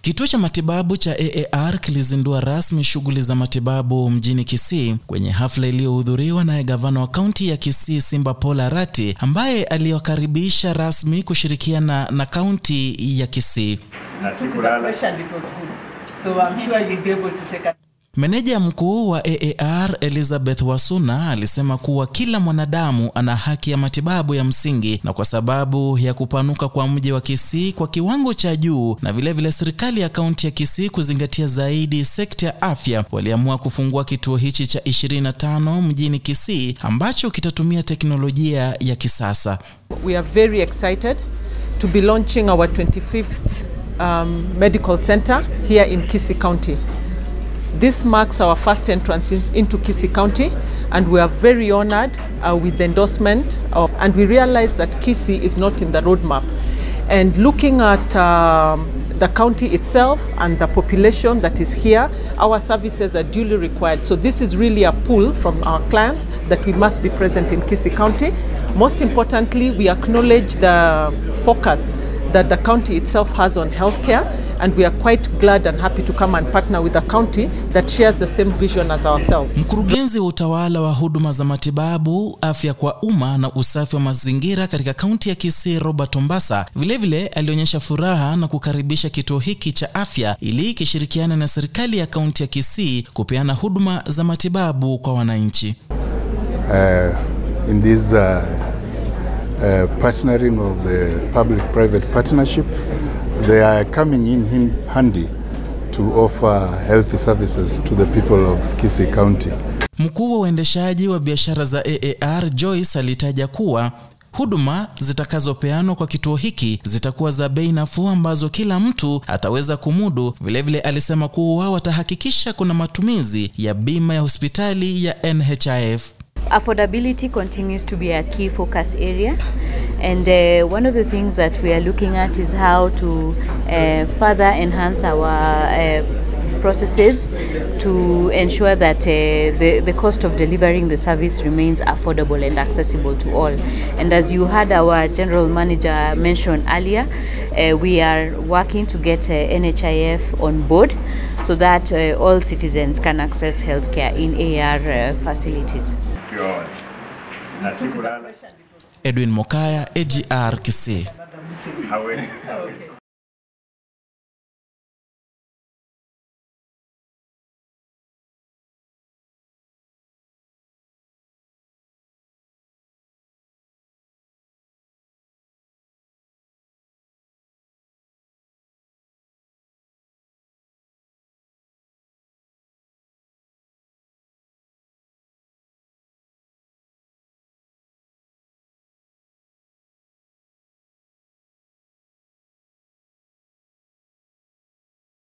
Kituo cha matibabu cha AAR kilizindua rasmi shughuli za matibabu mjini Kisii kwenye hafla iliyohudhuriwa na gavana wa kaunti ya Kisii Simba Paul Arati, ambaye aliwakaribisha rasmi kushirikiana na kaunti ya Kisii. Meneja mkuu wa AAR Elizabeth Wasuna alisema kuwa kila mwanadamu ana haki ya matibabu ya msingi, na kwa sababu ya kupanuka kwa mji wa Kisii kwa kiwango cha juu na vile vile serikali ya kaunti ya Kisii kuzingatia zaidi sekta ya afya, waliamua kufungua kituo hichi cha 25 mjini Kisii ambacho kitatumia teknolojia ya kisasa. We are very excited to be launching our 25th medical center here in Kisii County. This marks our first entrance into Kisii County, and we are very honored with the endorsement, and we realize that Kisii is not in the roadmap. And looking at the county itself and the population that is here, our services are duly required. So this is really a pull from our clients that we must be present in Kisii County. Most importantly, we acknowledge the focus that the county itself has on healthcare, and we are quite glad and happy to come and partner with a county that shares the same vision as ourselves. Mkurugenzi wa utawala wa huduma za matibabu, afya kwa umma na usafi wa mazingira katika kaunti ya Kisii Robert Ombasa vile vile alionyesha furaha na kukaribisha kituo hiki cha afya ili kishirikiane na serikali ya kaunti ya Kisii kupeana huduma za matibabu kwa wananchi. In this partnering of the public-private partnership, they are coming in handy to offer health services to the people of Kisii County. Mkuu wa uendeshaji wa biashara za AAR Joyce alitaja kuwa huduma zitakazopeanwa kwa kituo hiki zitakuwa za bei nafuu ambazo kila mtu ataweza kumudu. Vile vile alisema kuwa watahakikisha kuna matumizi ya bima ya hospitali ya NHIF. Affordability continues to be a key focus area, and one of the things that we are looking at is how to further enhance our processes to ensure that the cost of delivering the service remains affordable and accessible to all. And as you heard our general manager mention earlier, we are working to get NHIF on board so that all citizens can access healthcare in AR facilities. Edwin Mokaya, AGR Kisii.